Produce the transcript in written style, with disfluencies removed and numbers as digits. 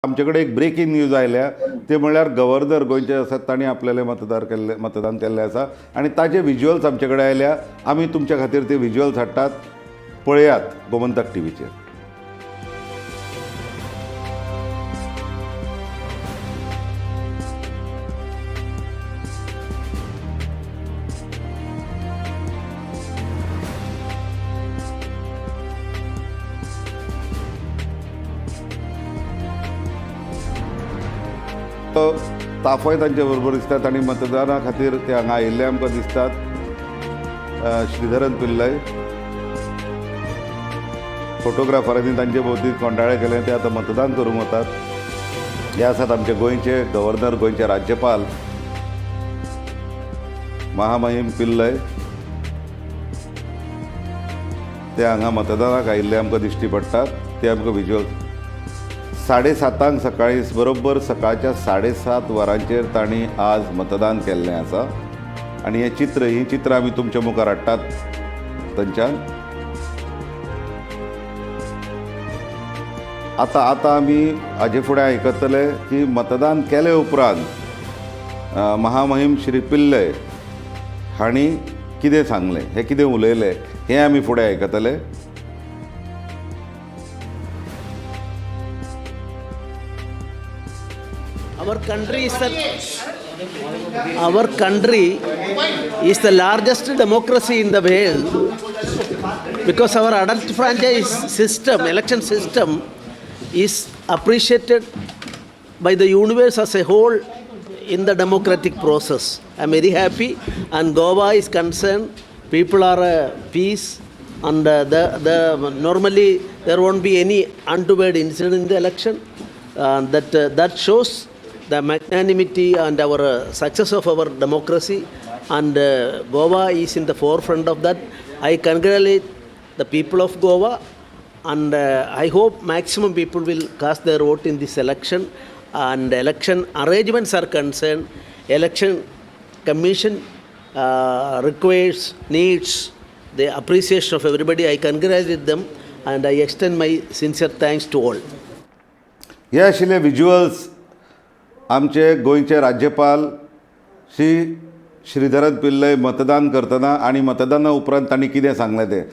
आमचे कडेन एक ब्रेकींग न्यूज आयल्या, ते म्हणल्यार गव्हर्नर गोंयचे आसात तांणी आपल्याले मतदार केल्ले मतदान केल्लें आसा आनी ताजे विज्युअल्स आमचे कडेन आयल्या. आमी तुमच्या खातीर ते विज्युअल्स हाडटात, पळयात गोमंतक टीव्हीचेर. ताफय तांचे बरोबर दिसतात आनी मतदाना खातीर ते हांगा आयिल्ले आमकां दिसतात. श्रीधरन पिल्लय फोटोग्राफरांनी तांचे भोवती कोंडाळे केले, ते आतां मतदान करूंक वतात. हे आसात आमचे गोंयचे गव्हर्नर, गोंयचे राज्यपाल महामहीम पिल्लय. ते हांगा मतदानाक आयिल्ले आमकां दिश्टी पडटात. ते आमकां विज्युअल 7:30 सकाळीं बरोबर सकाळच्या 7:30 वरांचेर तांणी आज मतदान केल्लें आसा आनी हें चित्र, हीं चित्रां आमी तुमच्या मुखार हाडटात थंयच्यान. आतां आतां आमी हाजे फुडें आयकतले की मतदान केले उपरांत महामहीम श्री पिल्लय हांणी कितें सांगलें, हें कितें उलयलें, हें आमी फुडें आयकतले. Our country is the largest democracy in the world because our adult franchise system, election system, is appreciated by the universe as a whole in the democratic process. I am very happy, and Goa is concerned. People are peace, and the normally there won't be any untoward incident in the election. That shows the magnanimity and our success of our democracy, and Goa is in the forefront of that. I congratulate the people of Goa, and I hope maximum people will cast their vote in this election. And election arrangements are concerned, election commission requires, needs the appreciation of everybody. I congratulate them and I extend my sincere thanks to all. हे आशिल्ले visuals आमचे गोंयचे राज्यपाल श्री श्रीधरन पिल्लय मतदान करतना आनी मतदाना उपरांत तांणी कितें सांगलें तें.